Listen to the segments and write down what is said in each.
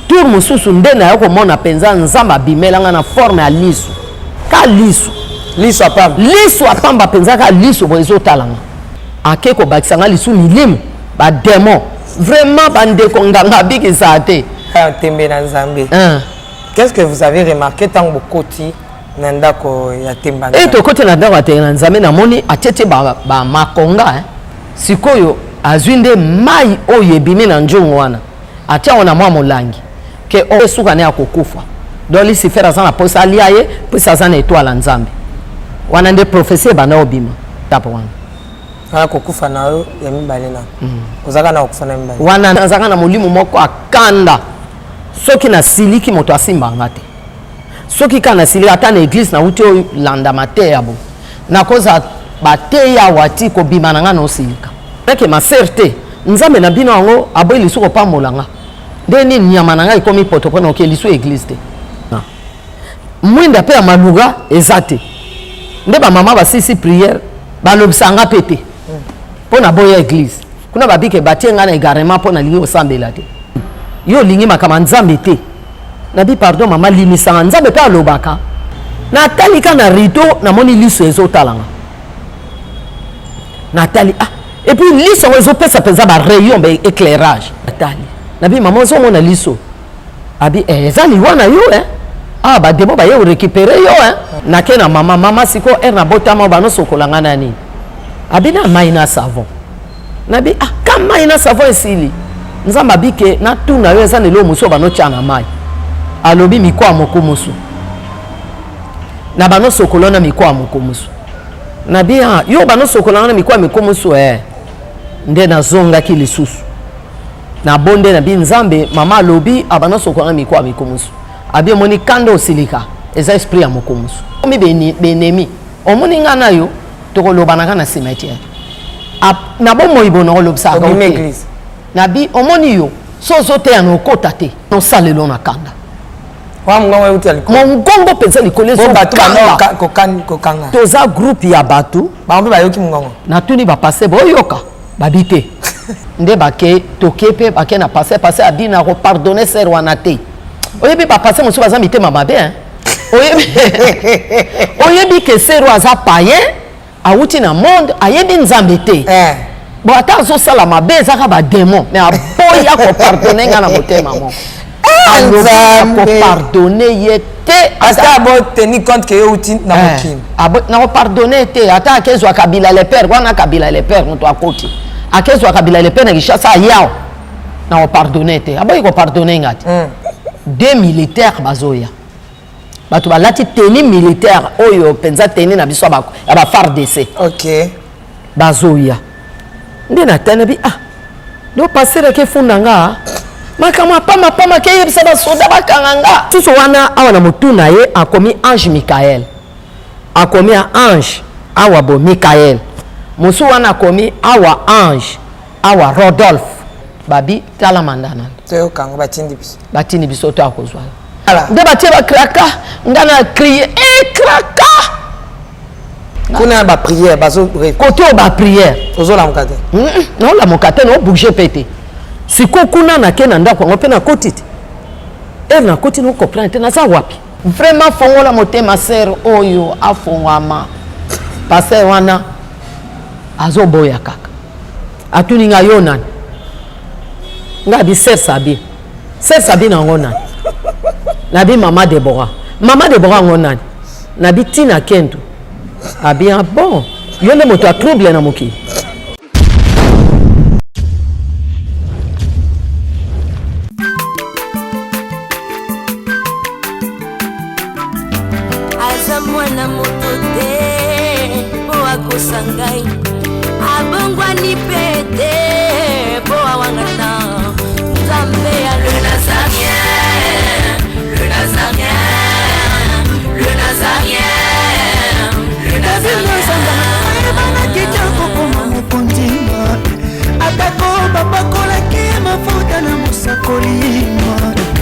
Tour mosusu nde naya komona mpenza Nzambe abimela nga na forme ya lisu, ka lisu Liso ya pamba. Lisu ya pamba mpenza, ka lisu boye ezotala nga. Ake kobakisa nga lisu milimu bademon. Vraiment bandeko, nganga abikisa te. Ah, tembe na Nzambe. Qu'est-ce que vous avez remarqué ntango bokoti na ndako ya Temba? E tokoti na ndako ya Temba na Nzambe, namoni atietie bamakonga ba Sikoyo azwi nde mai oyo ebimi na njongo wana, atia yango na mwa molangi ke oyo esuka ne akokufa. Donc Lucifer aza na posa alia ye mpesa aza na étoile ya Nzambe wana. Nde prophétie ebanda obima tapo wana. Wana kokufa na yo ya mibale na ozalaka na kokufa na mibale. Wana nazalaka na molimo moko akanda. Soki nasiliki, moto asimbanga te. Soki kaka nasiliki, ata na église nauti olanda mateya bo, nakozala bateya awa ti kobima na ngai na osilika. Nake ma sœur te, Nzambe na bino yango aboyi lisu kopambola nga nde nini? Nyama na ngai ekomi poto mpona oke lisu église te. Mwinda mpe ya maluga eza te. Nde bamama basisi prière, balobisa nga mpe te mpo na boya église. Kuna babike batie ngai na égarement mpo nalingi kosambela te. Yo olingi makambo ya Nzambe te. Nabi pardon mama, limisanga. Nzambe mpe alobaka. Natali ka na rideau, namoni liso ezotalanga. Natali, ah, et puis liso yango ezopesa mpenza barayon, ba éclairage. Natali, nabi mama, ozomona liso? Abi eh, eza liwa na yo eh. Ah, bademo baye korécupérer yo eh. Nake na mama, mama, sikoyo ere nabotama banosokola nga na nini? Abi na mai na savon. Nabi ah, ka mai na savon esili. Nzambe abi ke natuna yo, eza na eloko mosusu banotya na mai? Alobi mikwa mokumusu na banosokola na mikwa mokumusu. Nabi ah, yo banosokola nga na mikwa mikumusu eh. Nde nazongaki lisusu nabonde, nabi Nzambe, mama alobi abanosokola nga mikwa mikumusu. Abi omoni kanda osilika eza esprit ya mokumusu omi benemi. Omoni nga na yo tokolobanaka na cimetière na bomoi bona olobisaka. Nabi omoni yo so ozoteya na okota te, osalelo na kanda. Mongongo mpenza likolo ezokanga. Toza groupe ya bato. Bango mpe bayoki mongongo. Natuni bapaster, boyoka? Babi te. Nde bake toke mpe bake na paster. Paster abi na kopardonner sœur wana te. Oyebi bapaster mosusu baza mitema mabe, hein? Oyebi, oyebi ke sœur oyo aza païen, awuti na monde, ayebi Nzambe te. Bon, ata azosala mabe, ezaka badémon, mais aboya kopardonner nga na motema moko. Alobi akopardonner ye te. Parce que abo tenir compte ke yo uti na mokili. Nakopardonner te. Ata akezwa Kabila le père wana, Kabila le père moto akoti, akezwa Kabila le père na Kinshasa ayawa, nakopardonner te. Aboyi kopardonner nga te. Deux militaires bazoya, bato balati tenue militaire oyo mpenza tenue na biso ya ba FARDC. Bazoya nde natali, nabi ah, do pasteur ake funda nga makambo apamapama, ke yebisa basoda bakanga nga. Susu wana awa na motu na ye akomi ange Mikael, akomi ya ange awa bo Mikael. Mosu wana akomi awa ange, awa Rodolphe. Babi tala manda nano. Toyokanga batindi biso. Batindi biso to akozwa yo. Nde batie bakraka nga na crie e kraka. Kuna ya baprière bazo kote oyo baprière. Ozolamuka te? Naolamuka te, naobouge mpe te. Sikoyo kuna nake na ndako yango mpe nakoti te. Ere nakoti, nocomprendre te naza wapi. Vraiment fongola motema sœur oyo afongwama. Pasteur wana azoboya kaka. Atuni nga yo nani? Nga abi sœur Sabine. Sœur Sabine yango nani? Nabi mama Debora. Mama Debora yango nani? Nabi Tina Kentu. Abi ah bon, yo nde moto ya trouble na mokili. Aza mwana moto te mpo akosa ngai, abongwani mpe te mpo awangana Nzambe ya le Nazarien, le Nazarien, le Nazarien, le Nazarien. Ayebanaki te kokoma mokonzi, atako bapakolaki mafuta na mosakoli.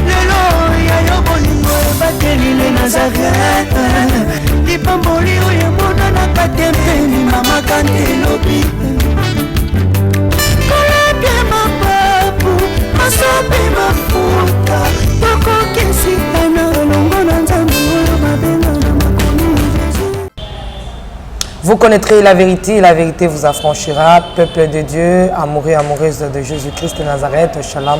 Lelo ya yo bolingo ebateli le Nazaret, lipamboli oyo emonanaka te mpeni mama kante elobi. Vous connaîtrez la vérité et la vérité vous affranchira. Peuple de Dieu, amoureux, amoureuse de Jésus-Christ de Nazareth, shalom.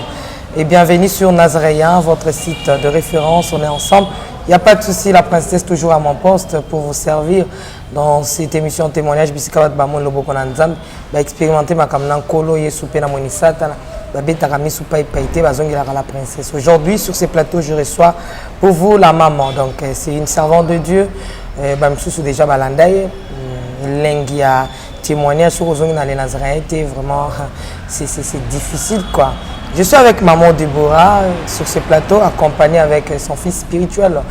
Et bienvenue sur Nazaréen, votre site de référence. On est ensemble. Il n'y a pas de souci, la princesse toujours à mon poste pour vous servir dans cette émission témoignage. Bisika bato bamoni loboko na Nzambe, ba expérimenter makambo na Nkolo Yesu pe na moni Satana, babetaka misu pai pai te, bazongelaka la princesse. Aujourd'hui, sur ces plateaux, je reçois pour vous la maman. Donc, c'est une servante de Dieu. Ba misusu déjà balanda ye, elengi ya témoignage soki ozongi na les Nazaréens te, vraiment c'est difficile quoi. Je suis avec maman Déborah sur ce plateau, accompagnée avec son fils spirituel,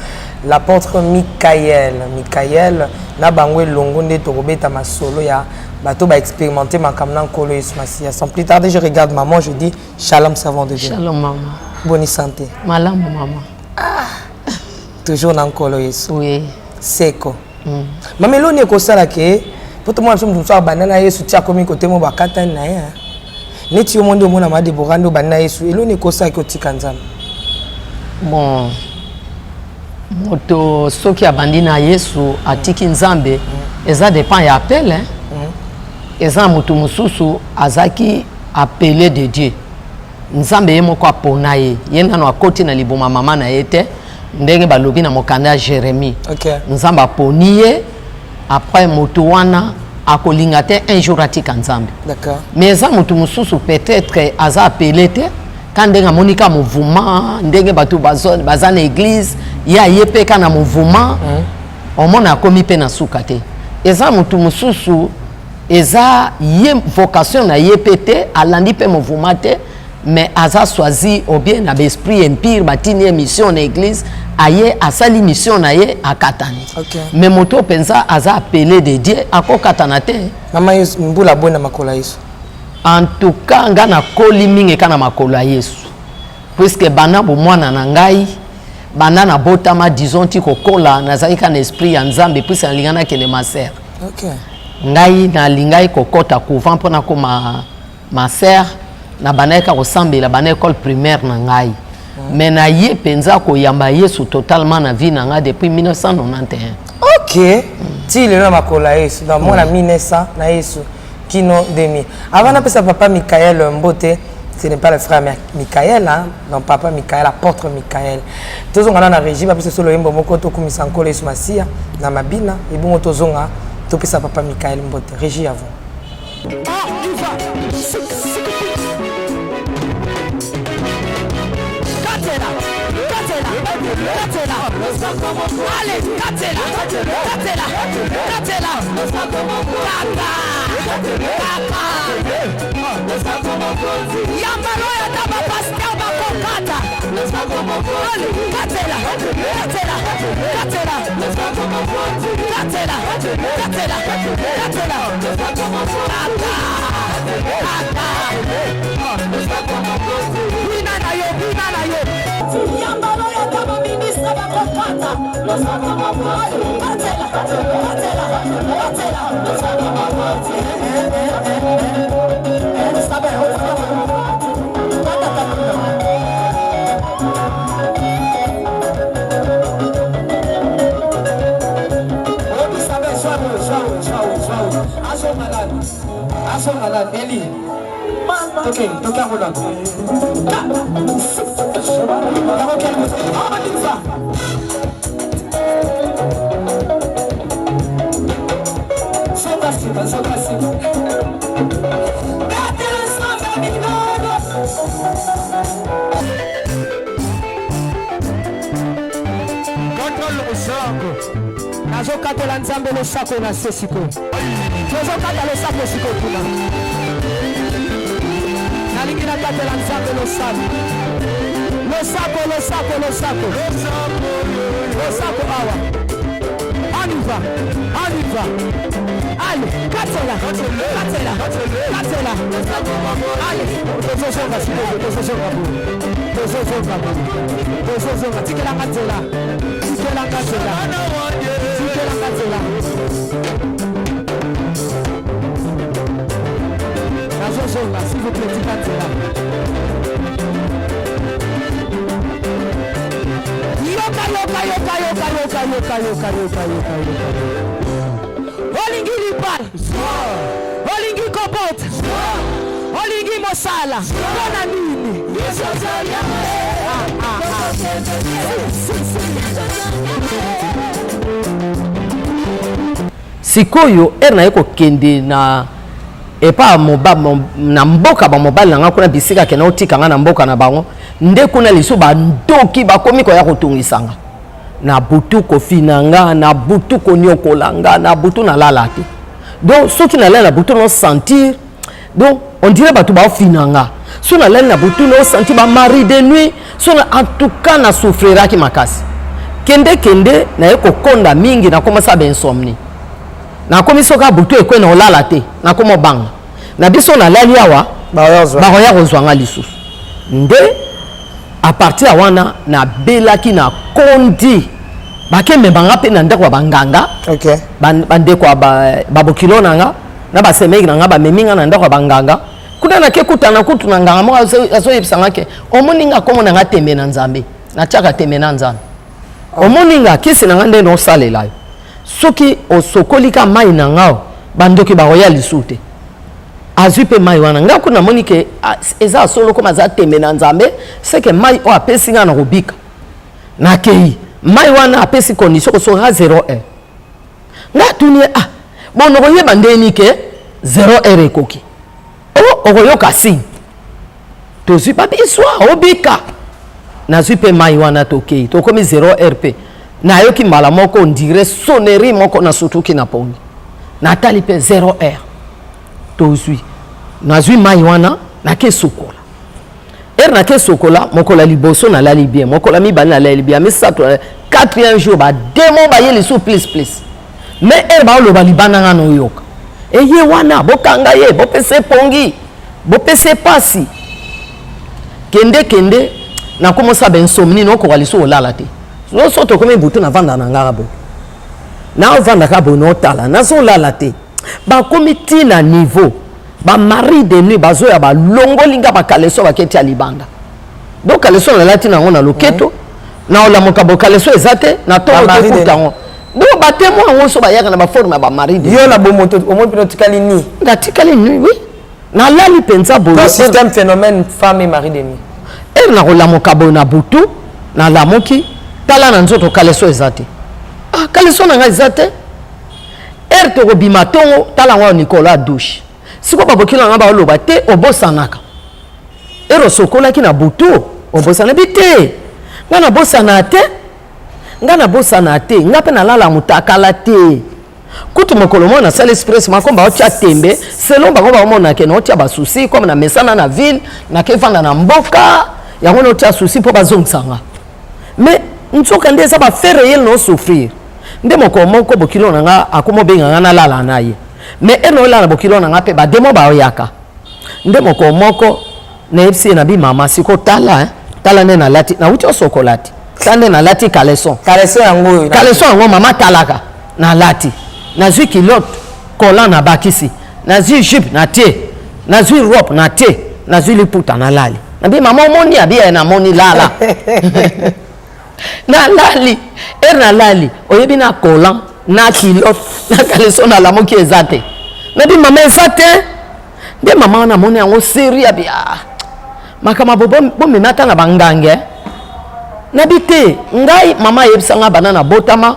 l'apôtre Michael. Michael, na bango elongo nde tokobeta masolo ya bato ba expérimenter makambo na Nkolo Yesu Masiya. Sans plus tarder, je regarde maman, je dis shalom servant de Dieu. Shalom maman. Bonne santé. Malamu maman. Ah, toujours na Nkolo Yesu. Oui. Seko. Mama eloni ekosala ke po tomona biso moto mosusu abanda na Yesu ti akomi kote mo bakatani na ye, neti yo mo nde omona ma Debora nde obandi na Yesu, eloni ekosala ke otika Nzambe? Bon, moto soki abandi na Yesu atiki Nzambe, eza dépend ya appel, hein? Eza moto mosusu azalaki appelé de Dieu, Nzambe ye moko apona ye, ye nano akoti na liboma mama na ye te, ndenge balobi na mokanda ya Jérémie. Nzambe aponi ye, après moto wana akolinga te un jour atika Nzambe. Mais eza moto mosusu peut-être aza appelé te, ka ndenge amoni ka mouvement, ndenge bato baza na église, ye aye mpe ka na mouvement, omona akomi mpe na suka te. Eza moto mosusu eza ye vocation na ye mpe te, alandi mpe mouvement te, mais aza choisi ou bien na baesprit impur batini ye mission na église, aye asali mission na ye, akatani. Mais moto mpenza aza appelé de Dieu akokatana te. Mama, mbula boni na makolo ya Yesu? En tout cas, nga nakoli mingi ka na makolo ya Yesu, puisque banda bomwana na ngai, banda nabotama, disons ti kokola, nazalaki ka na esprit ya Nzambe, puisque nalinga nakende ma sœur. Ngai nalingaki kokɔta couvent mpona koma ma sœur. Na bandaki kaka kosambela banda école primaire na ngai, mais naye mpenza koyamba Yesu totalement na vie na ngai depuis 1991. Ok, ti lelo na makolo ya Yesu. Donc mwana 1900 na Yesu kino 2000. Avant napesa papa Michael mbote, ce n'est pas le frère Michael, hein? Donc papa Michael, apôtre Michael, tozonga na régie, bapesa so loyembo moko, tokumisa Nkolo Yesu Masiya na mabina, ebongo tozonga topesa papa Michael mbote. Régie, avant. Ah, tu vas. Katela, katela, katela. Allez, katela, katela, katela. Kaka, kaka. Yambalo ya taba pasteur bakokata. Allez, katela, katela, katela. Katela, katela, katela. Kaka, kaka. Bina na yo, bina na yo. Yambalo ya taba ministre bakokata. Katela, katela, katela. Eli toke toke yango nano. Songa nsima, songa nsima. Betela nsamba minono. Kata losako. Nazokatela Nzambe losako na se sikoyo. Tozokata losako sikoyo kuna. Nalingi nakatela Nzambe losako, losako, losako, losako, losako awa. On y va, on y va. Allez, katela, katela, katela. Allez, tozozonga sikoyo, tozozonga boye, tozozonga boye, tozozonga. Tikelanga nzela, tikelanga nzela, tikelanga nzela. Nazozonga, s'il vous plaît, tika nzela. Yoka, yoka, yoka, yoka, yoka, yoka, yoka, yoka, yoka, yoka, yoka. Olingi libala, olingi kobota, olingi mosala, mpo na nini? Ah, ah, ah. Si, si, si. Sikoyo heure naye kokende na epa moba, na mboka bamobali na nga kuna bisika akenda otika nga na mboka na bango nde kuna lisusu bandoki bakomi koya kotungisa nga na butu kofina nga na butu koniokola nga na butu nalala te. Donc soki nalali na butu no sentir, donc on dirait bato baofina nga. So nalali na butu no sentir ba mari de nuit so na, en tout cas na souffriraki makasi. Kende kende naye kokonda mingi, nakomasa ba insomnie, nakomi soki butu ekwe na olala te, nakoma obanga na biso nalali awa bakoya kozwa nga lisusu. Nde à partir ya wana nabelaki na kondi, bakemema nga mpe na ndako ya banganga. Bandeko ya babokilo na nga na basemeki na nga bamemi nga na ndako ya banganga kuna. Nake kutana kutu na nganga moko, azoyebisa nga ke omoni nga, kombo na nga Tembe na Nzambe, natiaka tembe na Nzambe. Omoni nga, kisi na nga nde nosalela yo, soki osokoli ka mai na nga, bandoki bakoya lisusu te. Azwi mpe mai wana, nga kuna namoni ke eza solo, koma aza tembe na Nzambe, seke mai oyo apesi nga na kobika. Nakei mai wana, apesi condition kosoka 0 heure. Nga atuni ye: ah bon, okoyeba ndeni ke 0 heure ekoki? O okoyoka signe. Tozwi babiswa obika, nazwi mpe mai wana, tokei, tokomi 0 heure mpe nayoki mbala moko on dirait sonnerie moko, nasutuki na pongi, natali mpe 0 heure. Tozwi, nazwi mai wana, nake sukola. Heure nake sokola, mokolo ya liboso nalali bien, mokolo ya mibale nalali bien, ya misato, quatrième jour badémons baye lisusu plus plus. Mais heure baoloba libanda, nga noyoka eye wana: bokanga ye, bopesa epongi, bopesa epasi. Kende kende, nakomosa bainsomnie, nokoka lisusu kolala te. So tokomi butu, navanda na ngaka boye, naovandaka boye, naotala, nazolala te. Bakomi ntina niveau bamari de nuit bazoya, balongoli nga bacaleçon, baketi ya libanda. Donc caleçon nalati nango na loketo, na olamuka bo caleçon eza te. Na ntongo tokuta yango. Donc batémoin yango so bayaka na baforme ya bamari de Yo na bomoto omoi mpena otikali ni? Natikali nu, oui, nalali mpenza boye. Système phénomène femme et mari de nuit. Heure nakolamuka boye na butu, nalamuki, tala na nzoto, caleçon eza te. Ah, caleçon na ngai eza te. Heure tokobima ntongo, tala yango likolo ya douche. Sikoyo babokili na ngai baoloba te: obosanaka, heure osokolaki na butu obosana bi te. Ngai nabosana te, ngai nabosana te, ngai mpe nalala motakala te. Kutu mokolo moko nasala exprès makomba otya tembe, selon bango baomona ke naotya basusi comme na mesana na ville, nakevanda na mboka yango, naotya susi mpo bazongisa nga. Mais nzoka nde eza bafaits réels naosouffrir. Nde mokolo moko bokilo na nga akoma obenga nga nalala na ye, mais ene olala bokilo na nga mpe badémons baoyaka. Nde mokolo moko nayebisi ye na bi: mama, siko tala, hein, tala nde nalati, nauti osokola te, tala nde nalati caleçon. Caleçon yango oyo? Caleçon yango, mama, talaka, nalati, nazwi culotte collant, nabakisi, nazwi jupe natie, nazwi robe natie, nazwi liputa, nalali. Nabi: mama, omoni? Abi: ye, namoni, lala. Nalali, heure nalali, oyebi, na collant na culotte na caleçon, nalamuki, eza te. Nabi: mama, eza te. Nde mama wana amoni yango seri, abi: ah, makambo bo bomema ata na bangange. Nabi te, ngai mama ayebisa nga banda nabotama,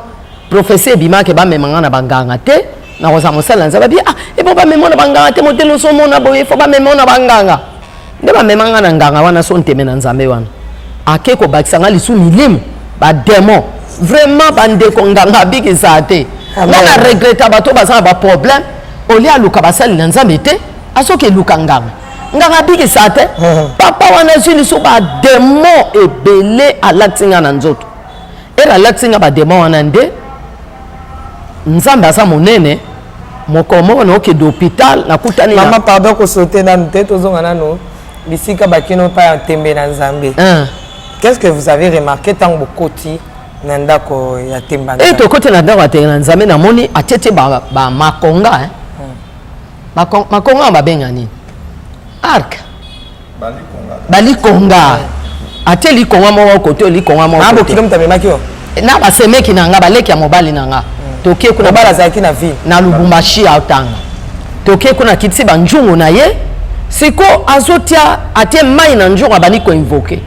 prophétie ebimaki, bamema nga na banganga te, nakozala mosali na Nzambe. Abi: ah, ebo bamema na banganga te, modele ozomona boye, fo bamema na banganga. Nde bamema nga na nganga wana, so nteme na Nzambe wana ake kobakisa nga lisu milimo badémons. Vraiment, bandeko, nganga abikisa te. Nga na regretter bato baza na baproblème, olie aluka basali na Nzambe te, azoki eluka nganga. Nganga abikisa te. Papa wana azwi liso badémons ebele, alakisi nga na nzoto. Heure alakisi nga badémons wana, nde Nzambe aza monene. Mokolo moko naokende hôpital, nakutani. Mama, pardon, kosote nanu te, tozonga nanu bisika bakino epai ya Ntembe na Nzambe. Qu'est-ce que vous avez remarqué ntango bokoti na ndako ya Temba? E tokoti na ndako ya Tembe na Nzambe, namoni atietie bamakonga, makonga babenga nini, arc, balikonga. Atie likonga moko kote oyo, likonga moko. Bokilo moto amemaki yo? Na basemeki na nga, baleki ya mobali na nga. Toke kuna. Mobali azalaki na ville? Na Lubumbashi aotanga. Toke kuna, akitisi banjungu na ye. Siko azotia, atie mai na njungu, abandi koinvoquer,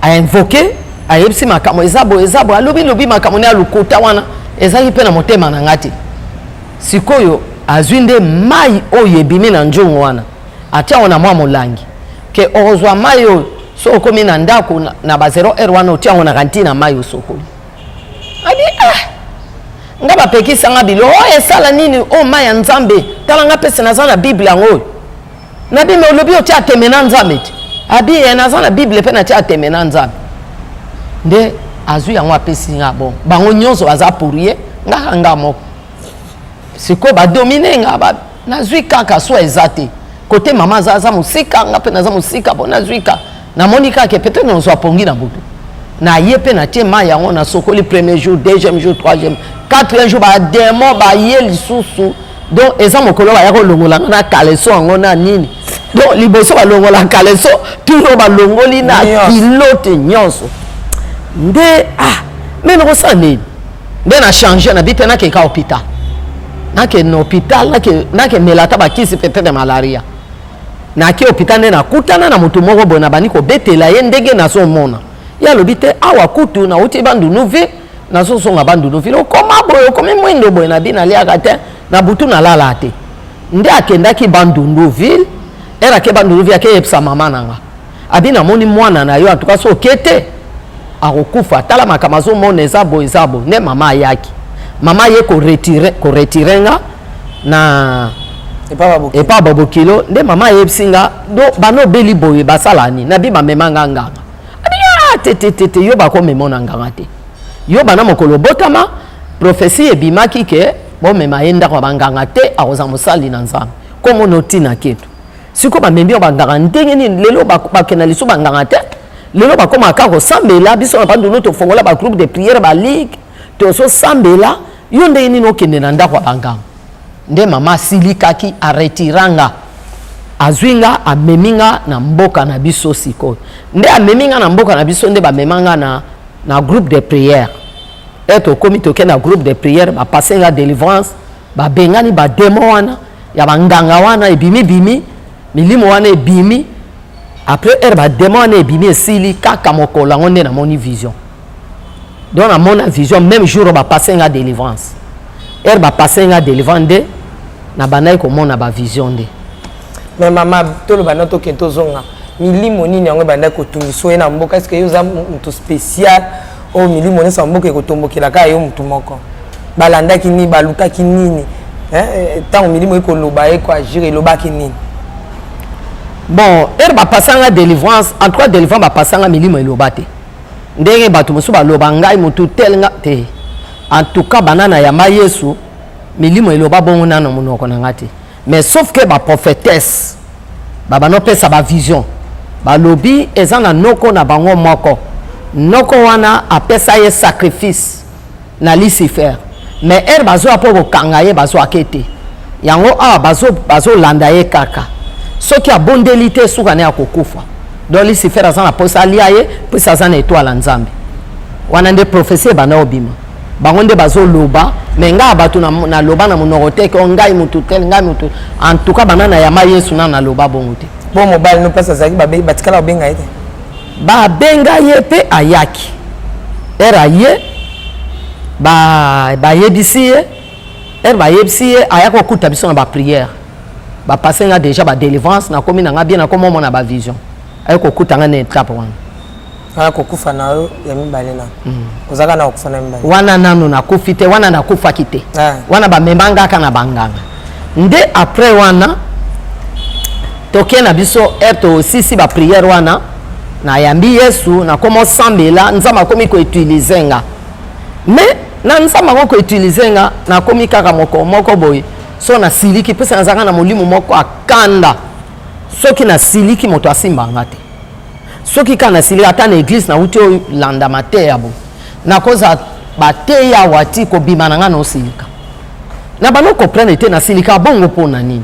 ainvoquer, ayebisi makambo eza boye, eza boye, alobi lobi makambo ne ya lokuta. Wana ezalaki mpe na motema na nga te. Sikoyo azwi nde mai oyo ebimi na nzungu wana, atia yango na mwa molangi ke okozwa mai oyo so okomi na ndako na ba 0 heure wana, otia yango na kantina mai, osokoli. Abi ah, nga bapekisanga bilo oyo esala nini? Oyo mai ya Nzambe. Tala, nga mpese naza na Bible yango oyo. Nabi me olobi otia ateme na Nzambe te? Abi ye naza na Bible mpe natia ateme na Nzambe. Nde azwi yango, apesi nga. Bon, bango nyonso baza pour ye, ngaka nga moko. Sikoyo badominer nga ba, nazwi kaka so eza te kote mama aza, aza mosika, nga mpe naza mosika. Bo nazwi ka namoni kaka peut-être nazwa pongi na butu. Naye mpe natie mai yango, nasokoli premier jour, deuxième jour, troisième, quatrième jour, badémons baye lisusu. Donc eza mokolo baya kolongola nga na caleçon yango na nini. Donc liboso balongola caleçon, turo balongoli na culotte nyonso. Nde ah, me nakosala nini? Nde na change, nabi te, nakeka hôpital, nakende na hôpital, nakemela ata bakisi, peut-être malaria. Nake hôpital, nde nakutana na motu moko boye, nabandi kobetela ye ndenge nazomona. Ye alobi te, awa kutu nauti Bandundu ville, nazozonga Bandundu ville, okoma boye, okomi mwindo boye. Nabi naliaka te na butu, nalala te. Nde akendaki Bandundu ville. Ere ake Bandundu ville, akeyebisa mama na nga, abi namoni mwana na yo, antuka so oke te akokufa, tala makambo azomona, eza boye, eza boye. Nde mama ayaki, mama aye koretirer nga na epa babokilo. Nde mama ayebisi nga do bana obeli boye, basala nini? Nabi bamema nga nganga. Abi ah, te te te te, yo bakomema na nganga te. Yo bana mokolo obotama, prophétie ebimaki ke bomema ye ndako ya banganga te, akozala mosali na Nzambe. Komona otina ketu sikoyo bamemi yo banganga ndenge nini? Lelo bakenda liso banganga te, lelo bakóma kaka kosambela. Biso na Bandundu tofongola bagroupe de prière, baligue, tozosambela. Yo ndenge nini okende na ndako ya banganga? Nde mama asilikaki, aretirer nga, azwi nga, amemi nga na mboka na biso. Sikoyo nde amemi nga na mboka na biso, nde bamema nga na groupe de prière. E tokomi, toke na groupe de prière, bapase nga délivrance, babengani badémons wana ya banganga wana, ebimibimi, milimo wana ebimi. Après heure badémons wana ebimi, esili kaka mokolo yango nde namoni vision. Donc namona vision même jour oyo bapase nga délivrance. Heure bapase nga délivrance, nde nabandaki komona bavision nde. Mais mama, toloba na tokende, tozonga. Milimo nini yango ebandaki kotungisa ye na mboka? Est-ce yo oza moto spécial oyo milimo nyonso ya mboka ekotombokela kaka yo motu moko? Balandaki nini? Balukaki nini ntango milimo ekoloba, ekoagir, elobaki nini? Bon, heure bapasanga délivrance, en tout cas délivrance bapasanga, milimo eloba te ndenge bato mosusu baloba ngai motu tel nga te. En tout cas bana na yamba Yesu, milimo eloba bongo nano monoko na nga te. Mais sauf que baprophétesse babanda opesa bavision, balobi eza na noko na bango moko, noko wana apesa ye sacrifice na Lucifer, mais heure bazwa mpo kokanga ye, bazwaka te yango. Awa bazolanda bazo ye kaka, soki abondeli te, suka ne akokufa. Donc Lucifer aza na mposa alia ye, mpesi aza na étoile ya Nzambe. Wana nde prophétie ebanda obima. Bango nde bazoloba, me ngai bato naloba na monoko te ke ngai motu tel, ngai motu. En tout cas banda na yamba Yesu, na naloba bongo te. Bo mobali no place azalaki, batikala kobenga ye te? Babenga ye mpe, ayaki. Heure aye, bayebisi ye. Heure bayebisi ye, aya kokuta biso na baprière, bapase nga déjà badélivrance, nakomi na nga bien, nakomi omona bavision. Aye kokuta nga na étape wana. Wana kokufa na yo ya mibale na ozalaka na kokufa na mibale? Wana nano nakufi te, wana nakufaki te. Wana bamema ngaka na banganga. Nde après wana toke na biso. Heure tosisi baprière wana, nayambi Yesu, nakoma osambela, Nzambe akomi koutiliser nga. Mais na Nzambe yango koutiliser nga, nakomi kaka moko moko boye, so nasiliki, mpesa nazalaka na molimo moko akanda. Soki nasiliki, moto asimba nga te. Soki kaka nasiliki, ata na église nauti olanda mateya boye, nakozala bateyi awa ti kobima na nga, naosilika na bano comprendre te nasilika bongo mpo na nini.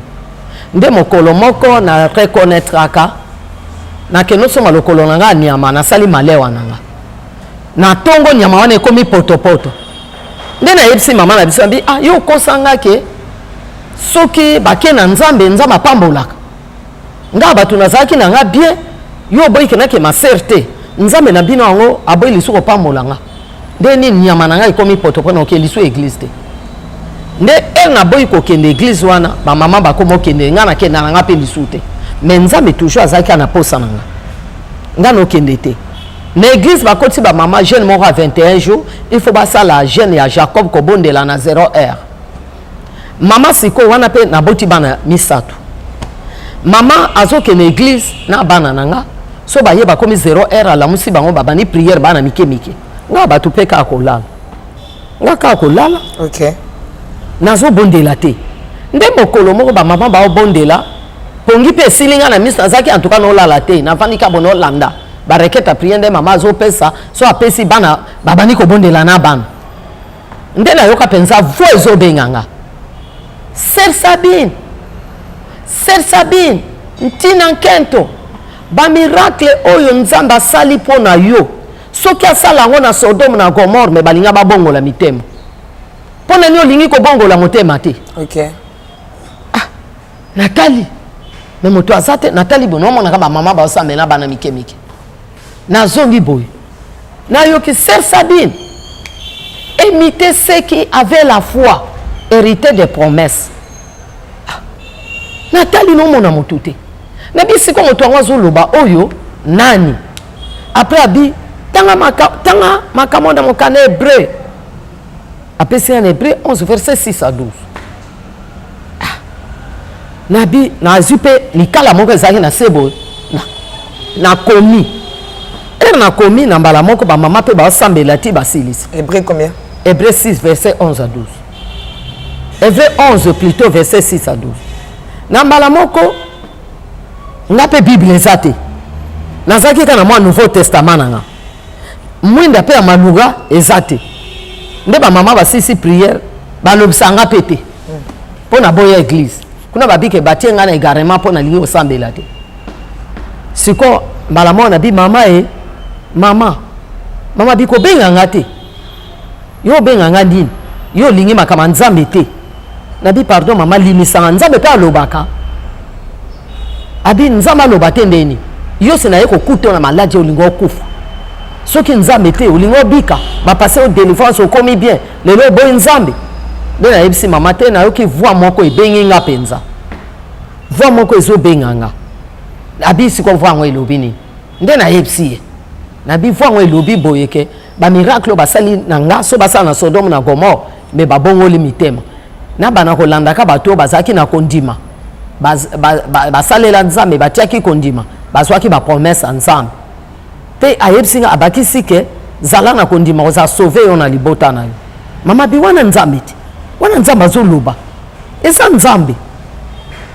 Nde mokolo moko na reconnaîtraka, nakende osomba lokolo na nga ya nyama, nasali malewa na nga na ntongo, nyama wana ekomi potopoto. Nde nayebisi mama na biso, abi ah, yo okosa nga ke soki bake na Nzambe, Nzambe apambolaka nga. Bato nazalaki na nga bien, yo oboyi ke nake ma sœur te. Nzambe na bino yango aboyi lisusu kopambola nga nde nini? Nyama na ngai ekomi poto mpona oke lisu église te. Nde ere naboyi kokende église wana, bamama bakoma okende, nga nakenda na nga mpe lisu te. Mais Nzambe toujours azalaki na posa na nga, nga nokende te na église. Bakoti bamama jeûne moko ya 21 jours, il faut basala jeûne ya Jacob, kobondela na 0 heure. Mama sikoyo wana mpe naboti bana misato, mama azokende église na bana na nga. So baye bakomi 0 heure, alamusi bango, babandi prière, bana mike mike, nga bato mpe kaka kolala, nga kaka kolala. Nazobondela te. Nde mokolo moko bamama baobondela, pongi mpe esili nga na miso, nazalaki en tout cas nolala te, navandi kaka bono olanda barequête ya prière. Nde mama azopesa, so apesi, bana babandi kobondela na bana. Nde nayoka mpenza voix ezobenga nga: "Sœur Sabine, Sœur Sabine, ntina nkento bamiracle oyo Nzambe asali mpo na yo, soki asala yango na Sodome na Gomore, me balinga babongola mitema. Mpo na nini olingi kobongola motema te?" Ah, natali, me moto aza te. Natali boye, naomonaka bamama baosambela bana mike mike. Nazongi boye, nayoki: "Sœur Sabine, imitez ceux qui avaient la foi, hérité des promesses." Ah, natali, nomona moto te. Nabi siko moto yango azoloba oyo nani? Après abi: "Tanga maka, tanga makambo na mokanda Hébreu." Apesi nga na Hébreu 11 verset 6 à 12. Ah, nabi nazwi mpe likala moko ezalaki na se boye, nakomi. Ere nakomi na mbala moko, bamama mpe baosambela ti basilisi. Hébreu combien? Hébreu 6 verset 11 à 12, Hébreu 11 plutôt, verset 6 à 12. Na mbala moko nga mpe Bible eza te, nazalaki kaka na mwa Nouveau Testament na nga, mwinda mpe ya maluga eza te. Nde bamama basilisi prière, balobisa nga mpe te mpo na boya église kuna, babike batie nga na égarement mpo nalingi kosambela te. Siko mbala moko nabi: "Mama e, mama, mama." Bi: "Kobenga nga te, yo obenga nga nini? Yo olingi makambo ya Nzambe te." Nabi: "Pardon mama, limisanga, Nzambe mpe alobaka." Abi: "Nzambe aloba te ndeni? Yo se naye kokuta na maladi, olingi okufa. Soki Nzambe te, olingi obika. Bapase o délivrance, okomi bien, lelo oboyi Nzambe." Nde nayebisi mama te, nayoki voix moko ebengi nga mpenza, voix moko ezobenga nga. Abi: "Siko voix yango elobi nini?" Nde nayebisi ye, nabi: "Voix yango elobi boye ke bamiracle oyo basali na nga, so basala na Sodome na Gomore, me babongoli mitema." Na bana kolandaka bato oyo bazalaki na kondima, basalela Nzambe, batiaki kondima, bazwaki bapromesse ya Nzambe. Mpe ayebisi nga, abakisi ke zala na kondima, kozala sauvé, yo na libota na yo. Mama bi: "Wana Nzambe te, wana Nzambe azoloba, eza Nzambe."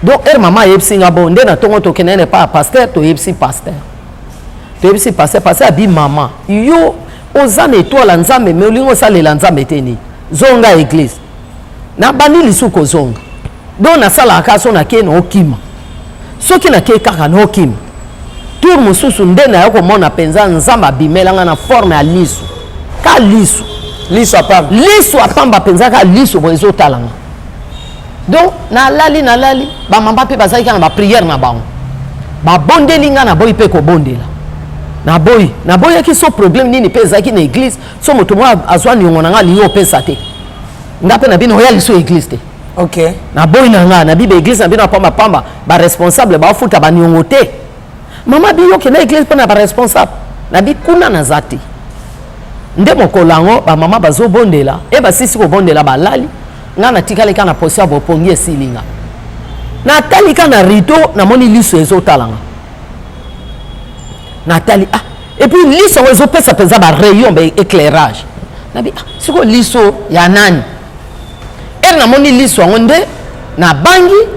Donc ere mama ayebisi nga bon, nde na ntongo tokende na epai ya pasteur, toyebisi pasteur, toyebisi pasteur. Pasteur abi: "Mama, yo oza na étoile ya Nzambe, me olingi osalela Nzambe te, nini? Zonga église." Nabandi lisusu kozonga. Donc nasalaka so nakei na okima, soki nakei kaka na okima. Tour mosusu nde naya komona mpenza Nzambe abimelanga na forme ya liso, ka liso. Liso apamba? Liso apamba mpenza, ka liso boye ezotalanga. Donc nalali, nalali, bamama mpe bazalaki kaka na baprière na bango, babondeli nga, naboyi mpe kobondela, naboyi, naboyaki. So problème nini mpe ezalaki na église, so moto moko azwa niongo na nga, alingi opesa te, nga mpe na bino oya liso église te. Naboyi na nga, nabi baéglise na bino apamba pamba, baresponsable baofuta baniongo te. Mama bi: "Yoke na église mpo na baresponsable." Nabi: "Kuna naza te." Nde mokolo yango bamama bazobondela, e basisi kobondela, balali, nga natikali kaka na position ya bopongi. Esili nga, natali ka na rideau, namoni liso ezotala nga. Natali, ah, et puis liso yango ezopesa mpenza barayon, ba éclairage. Nabi: "Ah, sikoyo liso ya nani?" Ere namoni liso yango, nde nabangi,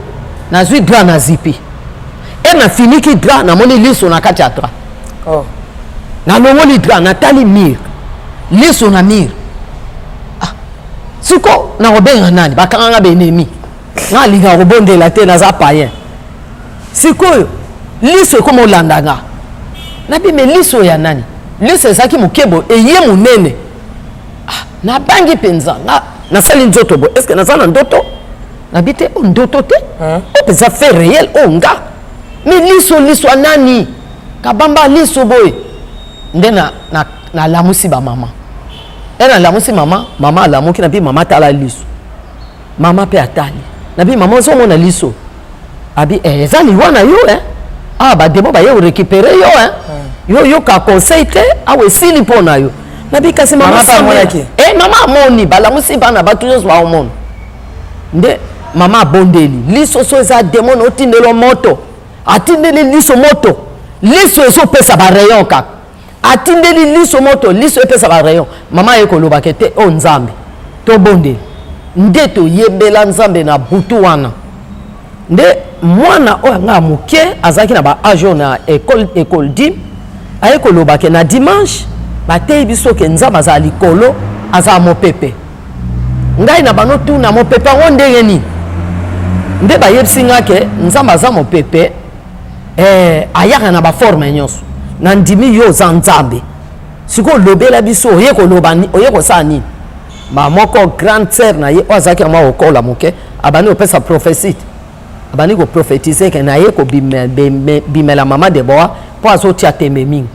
nazwi drap, nazipi. Ere nafiniki drap, namoni liso na kati ya drap. Nalongoli drap, natali mur, liso na mur. Ah, siko nakobenga nani? Bakanganga baennemi, nga alingaka kobondela te, naza payen. Sikoyo liso ekoma olanda nga. Nabi: "Me liso ya nani?" Liso ezalaki moke boye, eye monene. Ah, Nabangi mpenza, nga nasali nzoto boye, est-ce que naza na ndoto? Nabi te, oyo ndoto te, oyo mpenza fait réel, oyo nga. Mais liso, liso ya nani? Kabamba liso boye. Nde nalamusi bamama. E nalamusi mama, mama alamuki, nabi mama tala liso. Mama mpe atali. Nabi mama ozomona liso. Abi eh, eza liwa na yo eh. Ah ba démon baye récupérer yo eh. Yo yoka conseil te, awa esili mpo na yo. Nabi kasi mama Mama mpe sambela. amonaki? Eh mama amoni, balamusi bana bato nyonso baomona. Nde mama abondeli, liso so eza démon otindelo moto. Atindeli liso moto. Liso ezopesa ba rayon kaka. Atindeli liso moto, liso epesa ba rayon. Mama aye kolobaka te o Nzambe. Tobondeli. Nde toyembela Nzambe na butu wana. Nde mwana oyo anga moke azalaki na ba age oyo na école, école dim, aye koloba ke na dimanche bateyi biso ke Nzambe azala likolo, azala mopepe. Ngai na bano tuna mopepe yango ndenge nini? Nde bayebisi nga ke Nzambe aza mopepe, ayaka na ba forme nyonso. Na ndimi yo oza Nzambe. Sikoyo lobela biso, oye koloba ni, oye kosala nini? Ba moko grande sœur na ye oyo azalaki mwa kokola moke, abandi kopesa prophétie. Abandi koprophétiser ke na ye kobimela mama Deborah mpo azotia tembe mingi.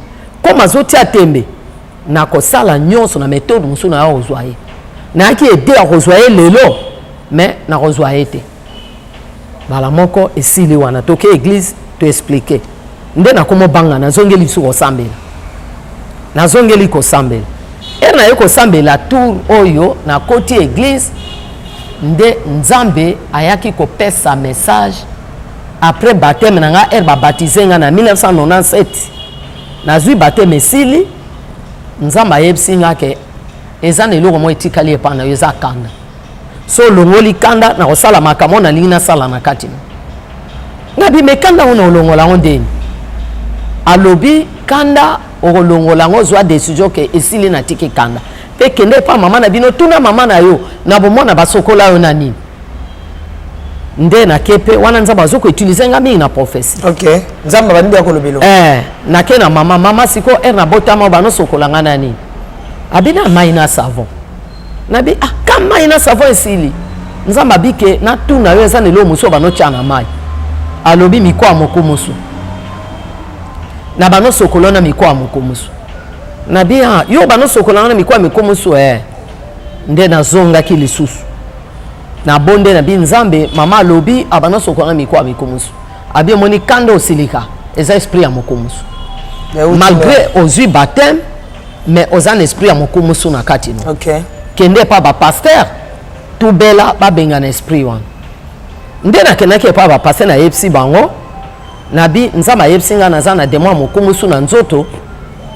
Comme azotia tembe, na kosala nyonso na méthode mosusu na ya kozwa ye. Nayaki ede ya kozwa ye lelo, mais na kozwa ye te. Bala moko esili wana, toke église to expliquer. Nde nakomobanga, nazongeli biso kosambela. Nazongeli kosambela. Ere naye kosambela tour oyo nakoti église, nde Nzambe ayaki kopesa message après baptême na nga, ere babaptize nga na 1997. Nazwi baptême esili, Nzambe ayebisi nga ke eza na eloko moko etikali epai na yo, eza kanda. So olongoli kanda, nakosala makambo nalingi nasala na kati na. Ngabi me kanda ngo na olongola ngo ndeni? Alobi kanda okolongola ngo, zwa décision ke esili na tiki kanda. Pe kende epa mama na bino, tuna mama na yo na bomona basokola yo na nini. Nde na kepe wana Nzambe azoko utiliser nga mingi na prophétie. OK, Nzambe abandi ya kolobelo. Nake na mama, mama siko er na botama bano sokola nga na nini? Abina mai na savon. Nabi ah ka mai na savon esili. Nzambe abike na tuna yo eza lelo mosusu bano tia na mai. Alobi mikwa mokumusu. Na bano sokola na mikwa mokumusu. Nabi ah yo bano sokola na mikwa mokumusu eh. Nde nazongaki lisusu. Na bonde na bi Nzambe mama alobi abano sokola na mikwa mokumusu. Abi omoni kanda osilika eza esprit ya mokumusu. Malgré ozui baptême mais oza na esprit ya mokumusu na kati no. OK. Kende pa ba pasteur tubela babenga na esprit wana. Nde nakendaki epa ba pasteur na yebisi bango na bi Nzambe ayebisi nga naza na démon ya mokumusu na nzoto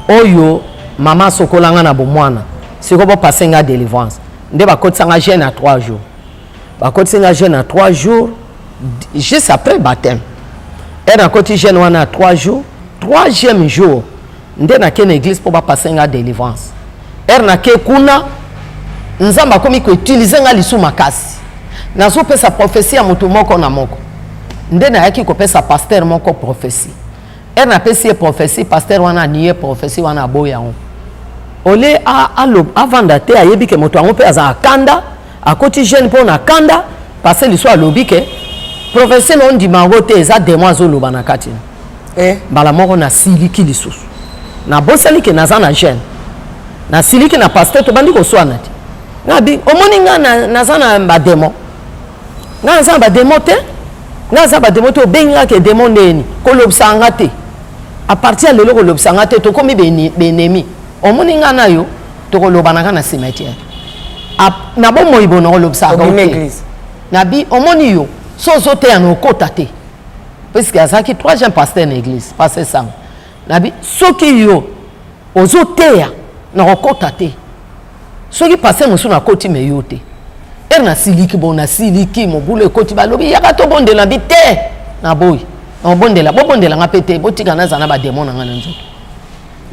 oyo mama asokola nga na bomwana. Siko bo passer nga délivrance. Nde bakotisa nga jeûne à 3 jours. Bakotisi nga jeûne à 3 jours juste après baptême. Et nakoti jeûne wana à 3 jours, troisième jour nde nake na église po ba passer nga délivrance. Er nake kuna Nzambe akomi ko utiliser nga lisu makasi. Nazopesa prophétie ya moto moko na moko. Nde nayaki kopesa pasteur moko prophétie. Er napesi ye prophétie, pasteur wana anie prophétie wana aboya yango. Ole avanda te, ayebi ke moto yango mpe azala kanda, akoti jeune mpo na kanda, parce lisu alobi ke prophétie na ondima yango te, eza démon azoloba na kati. Mbala moko nasiliki lisusu. Nabosani ke naza na jeune. Nasiliki na pasteur, tobandi koswana te. Nabi, omoni nga naza na ba démon. Nga naza na ba démon te. Nga naza ba démon te, obengi nga ke démon ndeni. Kolobisa nga te. À partir ya lelo kolobisa nga te, tokomi benemi. Omoni nga na yo, tokolobana nga na cimetière. Na bomoi bono kolobisa nga Obimi te. église. Nabi, omoni yo, so ozoteya na okota te. Puisque azalaki troisième pasteur na église, pasteur Sango. Nabi, soki yo ozoteya na okota te. Soki pasteur mosusu na koti me yo te. Ere na siliki bon, na siliki mobulu ekoti balobi yaka tobondela bi te. Na boyi. Na obondela, bobondela nga pe te, botika naza na ba démon na nga na nzoto.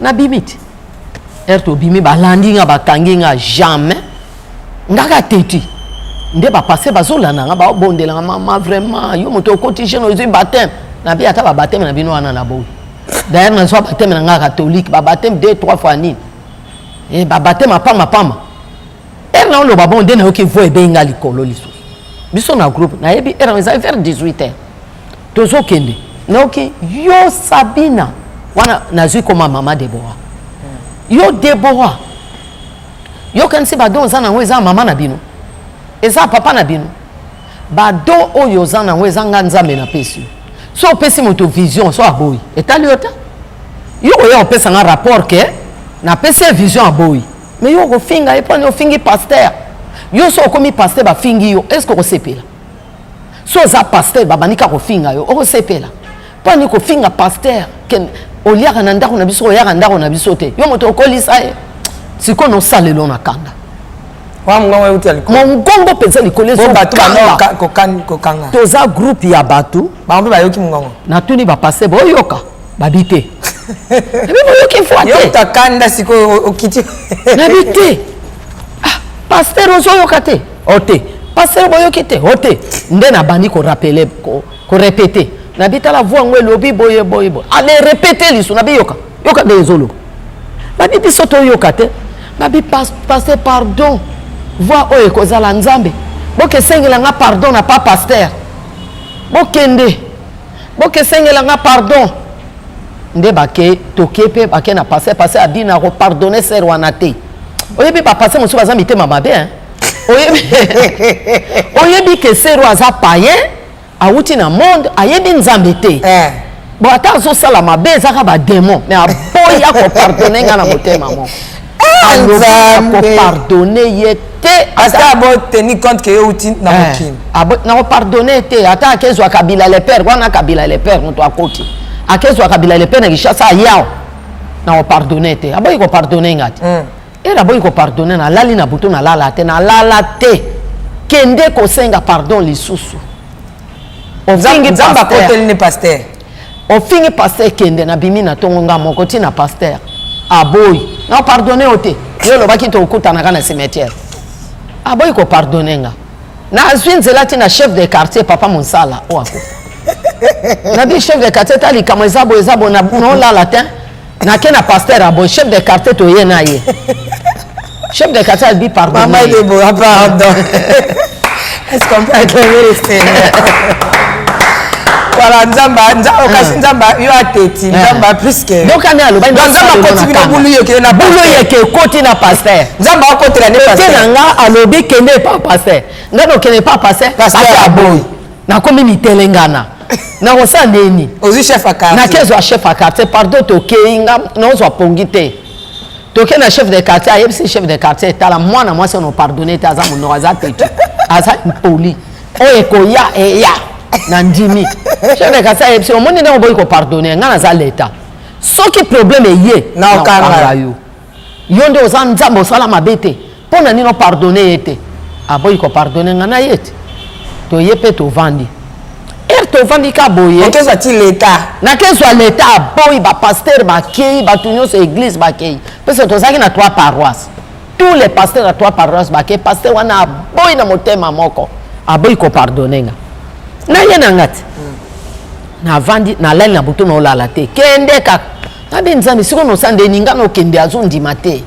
Na bimi te. Ere tobimi balandi nga bakangi nga jamais. Ngaka teti. Nde ba passer bazolanda nga ba bondela nga mama vraiment yo moto okoti jeune ozui baptême. Na bi ata ba baptême na bino wana na boyi. D'ailleurs na zwa baptême na nga catholique, ba baptême 2 3 fois nini. Eh ba baptême pama pama. Naoloba bon, nde nayoki voix ebengi nga likolo lisusu. Biso na groupe, nayebi heure ezali vers 18 heures, tozokende, nayoki yo Sabina wana, nazwi koma mama Debora. Yo Debora, yokanisi badon oza nango eza mama na bino, eza papa na bino. Badon oyo oza nango eza nga Nzambe napesi yo. So opesi moto vision, so aboyi, etali yo te. Yo koya kopesa nga rapport ke napesi ye vision, aboyi, mais yo okofinga ye mponi ofingi pasteur. Yo so okomi pasteur, bafingi yo, est ce que okosepela? So oza pasteur, babandi kaka kofinga yo, okosepela? Mponi kofinga pasteur ke oliaka na ndako na biso, oyaka ndako na biso te, yo moto okolisa ye. Sikoyo nosalelo na kanda. Mongongo mpenza likolo ezokanga. Toza groupe ya bato. Bango mpe bayoki mongongo. Natuni bapasteur, boyoka? Babi te. Nabi boyoki voix te? Kanda sikoyo okiti. Nabi te. Ah, pasteur, ozoyoka te? O te. Pasteur, boyoki te? O te. Nde nabandi korappeler, korépéter. Nabi tala, voix yango elobi boye boye boye. Ale répéter lisu. Nabi yoka, yoka nde ezoloba. Babi biso toyoka te. Babi pasteur, pardon, voix oyo ekozala Nzambe. Bokesengela nga pardon na pa pasteur. Bokende, bokesengela nga pardon. Nde bake, toke mpe bake na pasteur. Pasteur abi na kopardonner sœur wana te. Oyebi, bapasteur mosusu baza mitema mabe, hein? Oyebi, oyebi ke sœur oyo aza païen, awuti na monde, ayebi Nzambe te. Bon, ata azosala mabe, ezaka badémon, mais aboya kopardonner nga na motema moko. Alobi akopardonner ye te. Pasteur abo tenir compte ke yo uti na mokili. Nakopardonner te. Ata akezwa Kabila le père wana, Kabila le père moto akoti, akezwa Kabila le père na Kinshasa, ayaw, nakopardonner te. Aboyi kopardonner nga te. Ere aboyi kopardonner, nalali na butu, nalala te, nalala te. Kende kosenga pardon lisusu. Ofingi Nzambe akoteli ne pasteur. Ofingi pasteur, kende. Nabimi na ntongo nga moko ntina pasteur aboyi na pardonner yo te. Yo olobaki tokutanaka na cimetière. Aboyi kopardonner nga. Nazwi nzela ntina chef de quartier, papa Mosala oyo akufa. Nabi chef de quartier, ta likambo eza boye, eza boye, naolala te. Nake na pasteur, aboyi. Chef de quartier, toye na ye. Chef de quartier abi pardon. Maman Deborah, pardon. Est-ce qu'on peut acclamer le Seigneur? Voilà, Nzamba, Nzamba, kasi Nzamba, yo ateti, Nzamba plus que. Donc ane aloba. Donc Nzamba akoti bino bulu yeke na bulu yeke ekoti na pasteur. Nzamba akotela ne pasteur. Na nga alobi kende epa pasteur. Nga nokende epa pasteur. Pasteur aboyi. Nakomi mitelengana. Nakosala ndeni? Ozwi chef ya quartier. Nakezwa chef ya quartier, pardon, tokei, nga naozwa pongi te. Toke na chef de quartier, ayebisi chef de quartier: etala mwana mwasi ono pardonne te, aza monoko, aza têtu, aza impoli, oyo ekoya eya na ndimi. Chef de quartier ayebisi: omoni ndenge oboyi kopardonner nga, naza leta, soki problème eye, naokanga yo. Yo nde oza Nzambe, osala mabe te, mpo na nini opardonner ye te? Aboyi kopardonner nga na ye te. Toye mpe tovandi. Ere tovandi ka boye. Okezwa ti leta. Nakezwa leta, aboyi. Bapasteur bakei, bato nyonso église bakei, parce tozalaki na trois paroisse. Tous les pasteurs ya trois paroisse bakei. Pasteur wana aboyi na motema moko, aboyi kopardonner nga na ye na nga te. Navandi, nalali na butu, naolala te. Kende kaka. Nabi Nzambe, sikoyo nosala ndeni? Nga nokende, azondima te.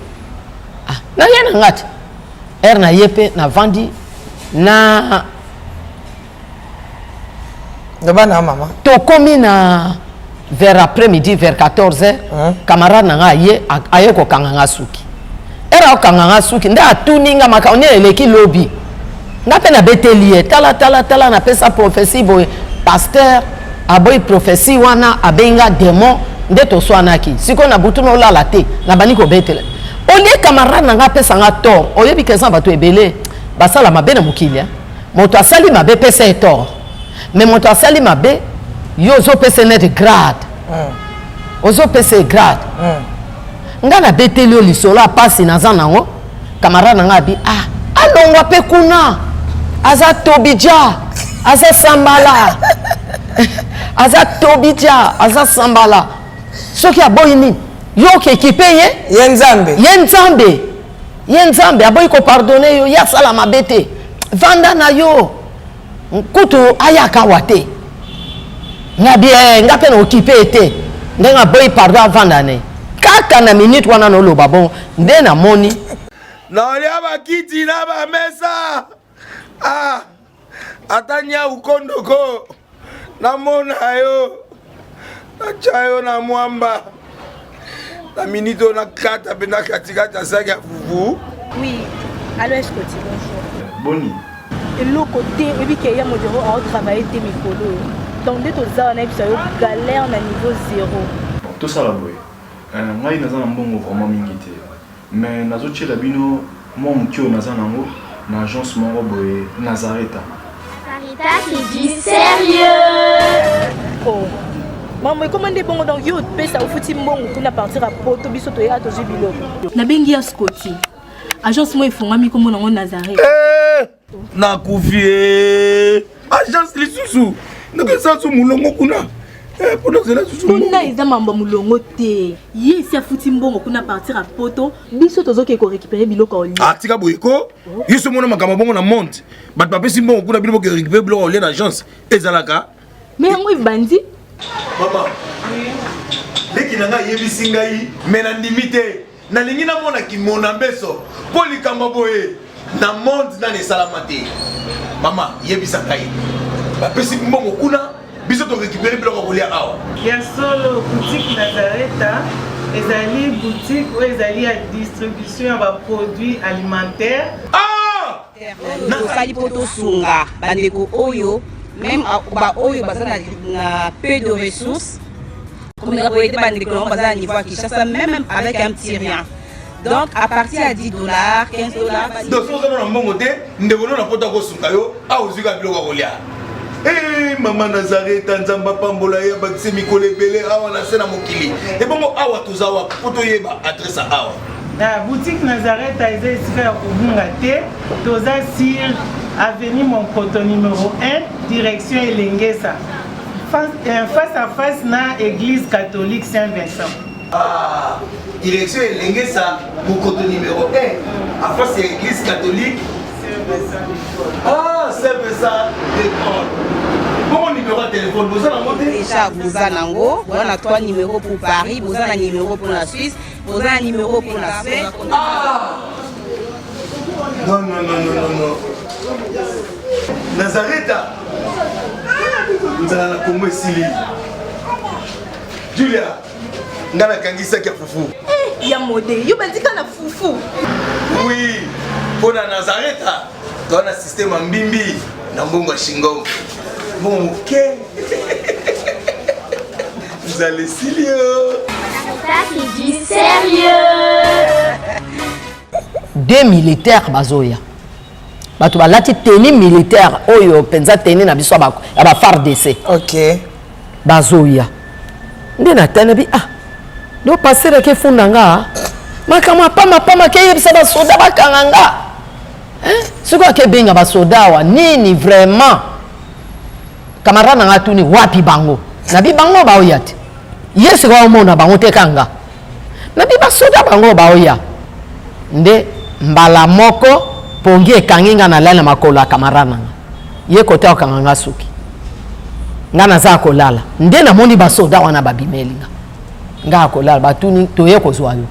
Ah, naye na nga te. Ere na ye mpe navandi na Loba na mama. Tokomi na vers après midi, vers 14 heures. Camarade na nga aye, aye kokanga nga suki. Ere akokanga nga suki, nde atuni nga makambo nini eleki lobi. Nga mpe nabeteli ye: tala, tala, tala, napesa prophétie boye, pasteur aboyi prophétie wana, abengi nga démon. Nde toswanaki. Sikoyo na butu nolala te, nabandi kobetela. Olie camarade na nga apesa nga tort. Oyebi ke eza bato ebele basala mabe na mokili, eh? Moto asali mabe, pesa ye tort, mais moto asali mabe, yo ozopesa neti grade. Ozopesa ye grade. Nga nabeteli yo lisolo ya pasi naza nango. Camarade na nga abi: ah, alongwa mpe kuna, aza Tobija, aza Sambala, aza Tobija, aza Sambala. Soki aboyi nini, yo okekipe ye? Ye Nzambe. Ye Nzambe, ye Nzambe aboyi kopardonner yo, ye asala mabe te. Vanda na yo, kutu ayaka awa te. Nga bien, nga mpe na okipe ye te. Ndenge aboyi pardon, avanda ne kaka. Na minute wana noloba bon, nde namoni. Naolia bakiti na bamesa. Ah, ata nyau kondoko namona yo natya yo na mwamba na minute oyo nakata mpe na katikati ya saki ya fufu. Oui, allo Escoti, bonjour. Boni. Eloko te, oyebi ke ya modero ao travailler te mikolo oyo. Donc nde toza wana yebisa yo galère na niveau zéro. Bon, tosala boye. Euh, ngai naza na mbongo vraiment mingi te. Mais nazo tiela bino mwa moke oyo naza nango na agence moko boye Nazareta. Sarita c'est du sérieux. Oh. Maman, ekoma nde bongo donc yo opesa ofuti mbongo kuna partir ya poto biso toyaka tozwi biloko. Nabengi ya Scotty. Agence moko efongwami kombo nango Nazareth. Eh, nakufi eh. Agence lisusu. Ndenge eza so mulongo kuna. Eh, mpona ozela susu kuna eza mambo ya molongo te ye esi afuti mbongo kuna partir ya poto biso tozokende korécupere biloko ya olia ah, tika boye ko yo so omona makambo bongo na monde bato bapesi mbongo kuna bino boke récupere biloko ya olia na agence ezalaka me yango ebandi mama leki na ngai ayebisi ngai me nandimi te Nalingi namona kimona mbeso mpo likambo boye na monde nani esalama te. Mama yebisa ngai, bapesi mbongo kuna, biso to récupérer biloko ya kolia awa. Ya solo, boutique Nazareta ezali boutique oyo ezali ya distribution ya ba produits alimentaires. Ah! Tosali mpo tosunga bandeko oyo meme baoyo baza na peu de ressources komeka koyede bandeko yango baza na niveau ya Kinshasa meme avec un petit rien. Donc à partir ya 10 dollars, 15 dollars. Donc soki oza na mbongo te, ndeko no na poto akosunga yo, awa ozwi kaka biloko ya kolia. Hey, mama Nazareta, Nzambe apambola ye, abakise mikolo ebele awa na se na mokili. Ebongo awa toza wapi mpo toyeba adresse ya awa? Na boutique Nazareta eza esika ya kobunga te, toza sur avenue Monkoto numero 1 direction Elengesa face, euh, face à face na église catholique Saint Vincent. Ah, direction Elengesa Monkoto numéro 1 en face ya église catholique Ah, Saint Vincent de Paul. Bongo numéro ya téléphone boza nango te? Déjà boza nango, boza na 3 numéros pour Paris, boza na numéro pour la Suisse, boza na numéro pour la Suède. Ah! Non, non, non, non, non, non. Nazareta. Nzala na Congo esili. Julia, nga nakangisaki ya fufu. Eh, ya mode, yo bandika na fufu. Oui, mpo na Nazareta, toza na système ya mbimbi na mbongo ya shingom. Mbongo moke. Nzala esili yo. Ça c'est du sérieux. Deux militaires bazoya. Bato balati tenue militaire oyo mpenza tenue na biso ya ba FARDC. Okay. Bazoya. Nde natali bi ah do pasteur ake funda nga makambo ya pamba pamba ke yebisa basoda bakanga nga. Hein? Soki akebenga basoda awa nini vraiment? Camarade na nga atuni wapi bango? Nabi bango baoya te. Ye sikoyo omona bango te kanga. Nabi basoda bango baoya. Nde mbala moko pongi ekangi nga nalali na makolo ya camarade na nga. Ye kote akanga nga suki. Nga naza kolala. Nde namoni basoda wana babimeli nga. Nga akolala batuni toye kozwa yo.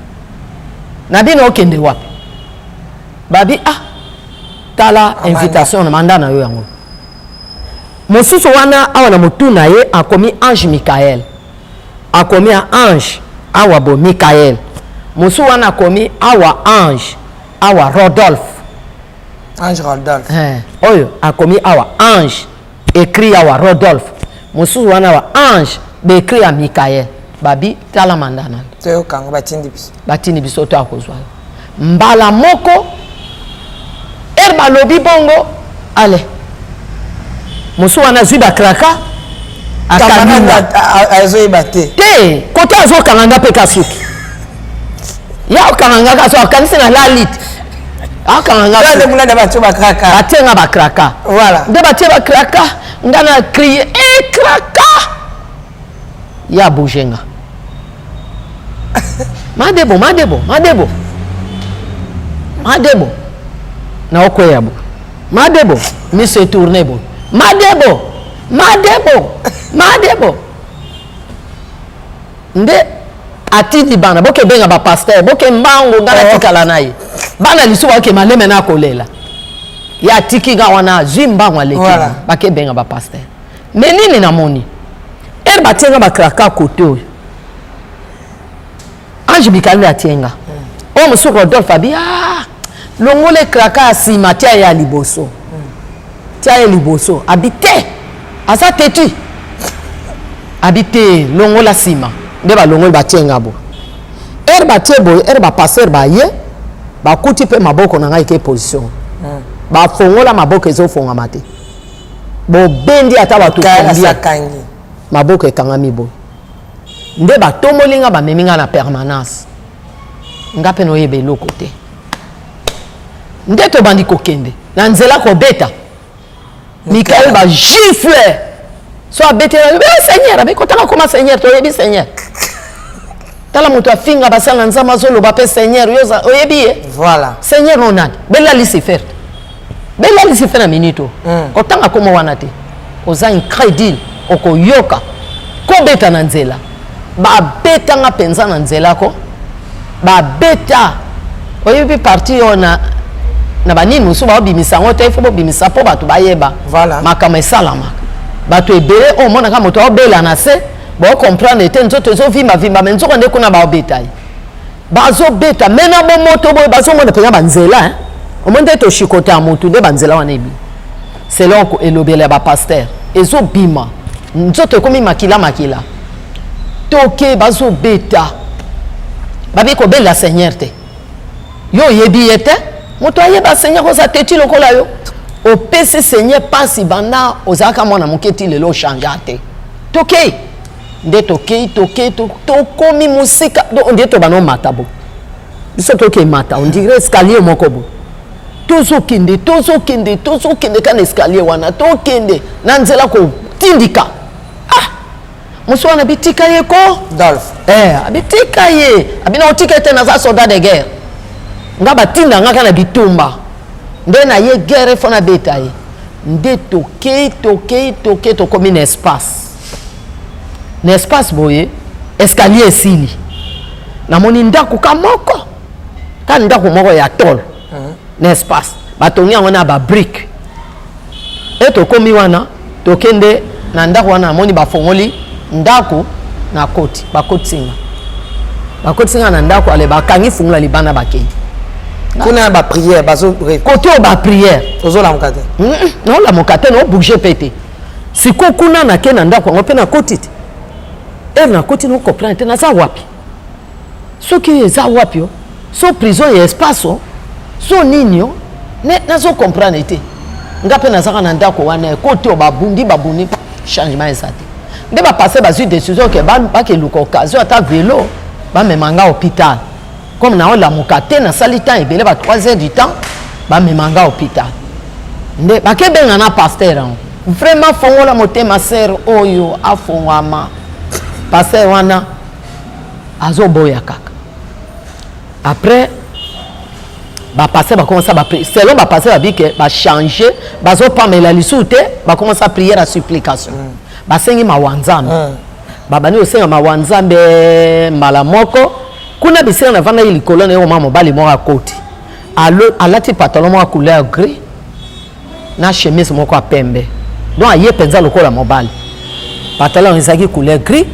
Nabi na okende wapi? Babi ah tala invitation na mandat na yo yango. Mosusu wana awa na motu na ye akomi ange Michael. Akomi ya ange awa bo Michael. Mosusu wana akomi awa ange awa Rodolphe. Ange Rodolphe. Eh, oyo akomi awa ange écrit awa Rodolphe. Mosusu wana awa ange ba écrit ya Michael. Babi tala mandat na yo. Toyokanga batindi biso. Batindi biso to akozwa yo. Mbala moko ere balobi bongo ale mosusu wana azwi bakraka akangi nga azoyeba te te kote azokanga nga mpe kasuki ye akokanga nga kaso akanisi na lali te akanga nga kuna nde batie bakraka batie nga bakraka voilà nde batie bakraka nga na crie e kraka ye abouge nga madebo madebo madebo madebo naokweya bo madebo miso etourne bo madebo madebo madebo nde atindi bana boke benga bapaster boke mbango nga natikala na ye. Bana lisusu baoke maleme na kolela. Ye atiki nga wana azwi mbango aleki. Voilà. Bakebenga ba pasteur. Mais nini namoni? Ere batie nga bakraka kote oyo. Ange Michael atie nga. Oyo mosusu Rodolphe abi ah longola ekraka ya nsima tia ye ya liboso. Tia ye liboso. Abi te aza têtu. Abi te longola nsima nde balongoli batie nga boye. Ere batie boye ere ba pasteur baye bakuti mpe maboko na ngai ke position. Bafongola maboko ezofongama te. Bobendi ata bato combien? Maboko ekangami boye. Nde batomboli nga bamemi nga na permanence. Nga mpe noyeba eloko te. Nde tobandi kokende na nzela kobeta. Mikael ba gifle. So abeti na eh, Seigneur, abe kotanga koma Seigneur, toyebi Seigneur. Tala moto afinga basala na Nzambe azoloba mpe Seigneur, yo oyebi ye? Voilà. Seigneur no nani? Bella Lucifer. Bella Lucifer na minute oyo. Kotanga koma wana te. Oza incrédule, okoyoka. Kobeta na nzela. Babetanga mpenza na nzela ko. Babeta. Oyebi parti oyo na na banini mosusu baobimisa yango te, ifo bobimisa mpo bato bayeba. Voilà. Makambo esalamaka. Bato ebele oyo omonaka moto aobela na se, baocomprendre te nzoto ezovimbavimba, me nzoka nde kuna baobeta ye. Bazobeta me na bomoto boye bazomona mpenza banzela, hein? Omoni nde toshikota ya motu nde banzela wana ebima. Selon elobela ya bapasteur ezobima, nzoto ekomi makila makila. Toke bazobeta, babi kobelela Seigneur te. Yo oyebi ye te, moto ayeba Seigneur oza teti lokola yo. Opesi Seigneur pasi banda ozalaka mwana moke ti lelo ochangea te. Tokei nde tokei tokei tokomi mosika nde tobanda omata bo biso tokei mata on dirait escalier moko bo tozokende tozokende tozokende kaka na escalier wana tokende na nzela kotindika. Ah mosu wana bitika ye ko Dolph. Abitika ye abina otika ete naza soldat de guerre nga batinda nga kaka na bitumba nde na ye guerre efo nabeta ye nde tokei tokei tokei tokomi na espace na espace boye escalier esili namoni ndako ka moko ka ndako moko ya tole na espace batongi yango na ba brique e tokomi wana tokende na ndako wana namoni bafongoli ndako na koti bakotisi nga bakotisi nga na ndako ale bakangi fungola libanda bakei kuna ba prière bazo kote oyo ba prière ozolamuka te naolamuka te naobouge mpe te sikoyo kuna nake na ndako yango mpe nakoti te ere nakoti nocomprendre te naza wapi soki eza wapi o so prison ya espace o so nini o ne nazo comprendre te nga mpe nazaka na ndako wana kote oyo babundi babundi changement eza te nde bapasse bazwi décision ke bakeluka occasion ata velo bamema nga hôpital comme naolamuka te nasali temps ebele ba 3 heures du temps bamema nga hôpital nde bakebenga na pasteur yango vraiment fongola motema sœur oyo afongwama pasteur wana azoboya kaka après bapasse bakomasa ba selon bapasse babi ke bachange bazopamela lisusu te bakomasa prière ya supplication basengi mawa nzambe babandi kosenga mawa nzambe mbala moko kuna bisika navandaki likolo na ye koma mobali moko akoti alati pantalon moko ya couleur gris na chemise moko ya pembe donc aye mpenza lokola mobali pantalon ezalaki couleur gris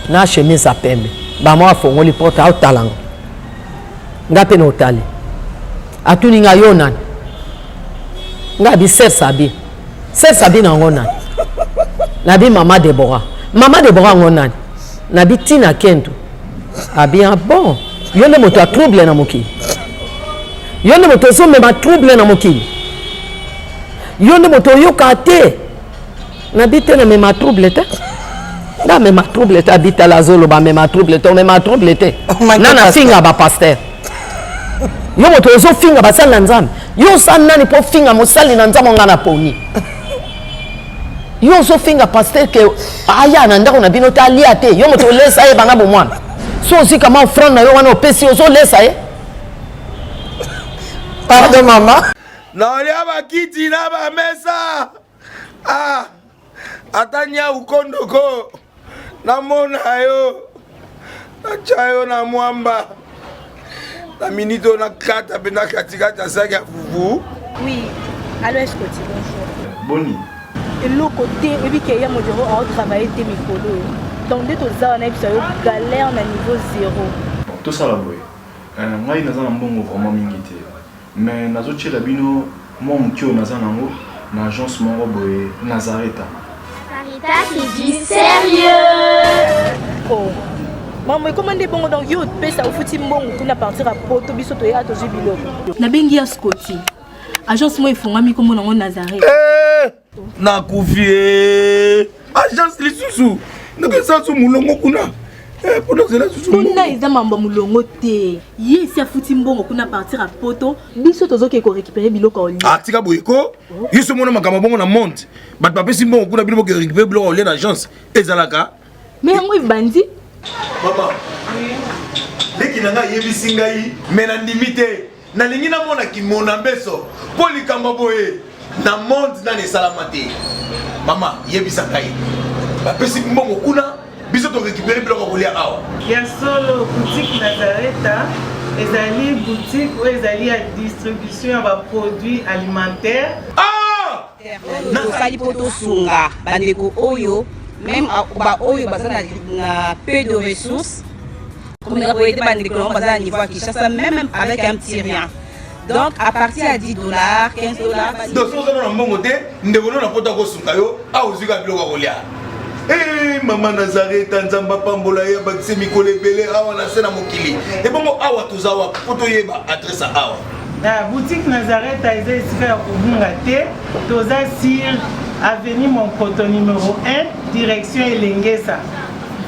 na chemise ya pembe bamo afongoli porte aotala ngo nga mpe na otali atuni nga yo nani nga abi sœur Sabi sœur Sabi na yango nani nabi mama Deborah mama Deborah yango nani nabi Tina Kentu abi ah bon yo nde moto ya trouble na mokili yo nde moto ozomema trouble na mokili yo nde moto oyoka te nabi te namema trouble te nga amema trouble te abitala azoloba amema trouble te omema trouble te nga nafinga bapaster yo moto ozofinga basali na nzambe yo oza nani mpo ofinga mosali na nzambe nga na poni yo ozofinga paster ke aya na ndako na bino te alia te yo moto olesa ye bana bomwana so ozwi kama offrande na yo wana opesi ozolesa ye pardon mama naolia bakiti na bamesa ah, ata nyau kondoko namona yo natya yo na mwamba. Na minute oyo nakata mpe nakatikati ya saki ya fufu. Oui, allo Escoti, bonjour. Boni. Eloko te, oyebi ke ya modero ao travailler te mikolo oyo. Donc nde toza wana yebisa yo galère na niveau zéro. Bon, tosala boye. Euh, ngai naza na mbongo vraiment mingi te. Mais nazotiela bino mwa moke oyo naza nango na agence moko boye Nazareta. Sarita c'est du sérieux. Oh. Maman ekoma nde bongo donc yo opesa ofuti mbongo kuna partir ya poto biso toya tozwi biloko. Nabengi ya Scotty. Agence moko efongami kombo nango Nazareth. Eh, nakufi eh. Agence lisusu nakesa su mulongo kuna eh, mpo nazela susu kuna eza mambo ya mulongo te ye esi afuti mbongo kuna partir ya poto biso tozokende korécupere biloko ya olia ah, tika boye ko yo so omona makambo bongo na monde bato bapesi mbongo kuna bino boke récupere biloko ya olia na agence ezalaka me yango ebandi mama leki na ngai ayebisi ngai me nandimi te nalingi namona kimona mbeso mpo likambo boye na monde nani esalama te mama yebisa ngai bapesi mbongo kuna biso torécupere biloko ya kolia awa ya solo boutique nazareta ezali boutique oyo ezali ya distribution ya baproduit alimentaire ah! Tosali mpo tosunga bandeko oyo meme baoyo baza na peu de ressources komeka koyede bandeko nango baza na niveau ya Kinshasa meme avec un petit rien donc à partir ya 10 dollars, 15 dollars. Donc soki oza na mbongo te, ndeko no na poto akosunga yo awa ozwi kaka biloko ya kolia. Hey, mama Nazareta, Nzambe apambola ye, abakise mikolo ebele awa na se na mokili. Ebongo awa toza wapi mpo toyeba adresse ya awa? Na boutique Nazareth eza esika ya kobunga te, toza sur avenue Monkoto numéro 1 direction Elengesa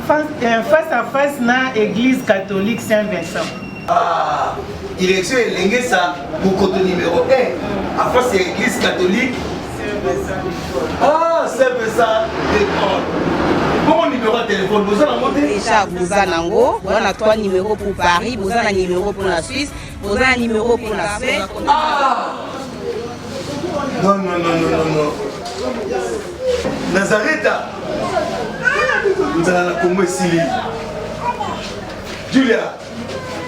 face à face na église catholique Saint-Vincent. Ah, direction Elengesa, Mokoto numéro 1, à face ya église catholique Ah, Saint-Vincent de Paul. Bongo numéro ya téléphone boza nango te? Déjà boza nango, boza na 3 numéros pour Paris, boza na numéro pour la Suisse, boza na numéro pour la Suède. Ah! Non, non, non, non, non, non. Nazareta. Nzala na Congo esili. Julia,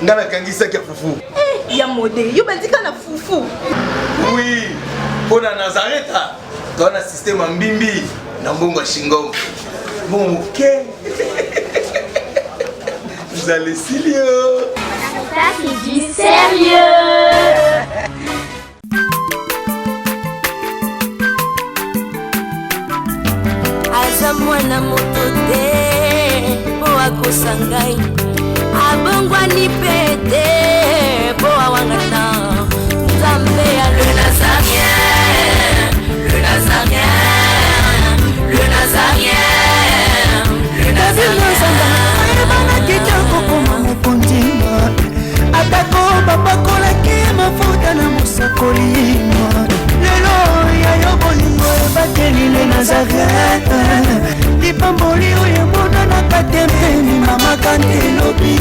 nga nakangi saki ya fufu. Eh, ya mode, yo bandika na fufu. Oui, mpo na Nazareta, toza na système ya mbimbi na mbongo ya shingom. Mbongo moke. Nzala esili yo. Ça, c'est du sérieux. Aza mwana moto te mpo akosa ngai, abongwani mpe te mpo awangana Nzambe ya le Nazarien, le Nazarien, le Nazarien, le Nazarien. Ayebanaki te kokoma mokonzi, atako bapakolaki mafuta na mosakoli. Lelo ya yo bolingo ebateli le Nazareth, lipamboli oyo emonanaka te mpeni mama kante elobi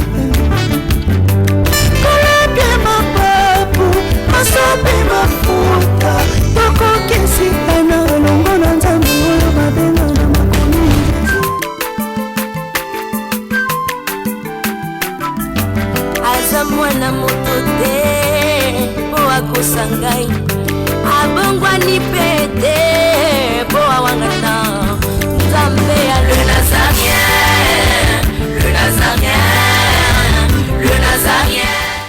kolapie mapapu masopi mafuta tokokisikana elongo na Nzambe oyo babenga na makomi. Aza mwana moto te mpo akosa ngai, abongwani mpe te mpo awangana.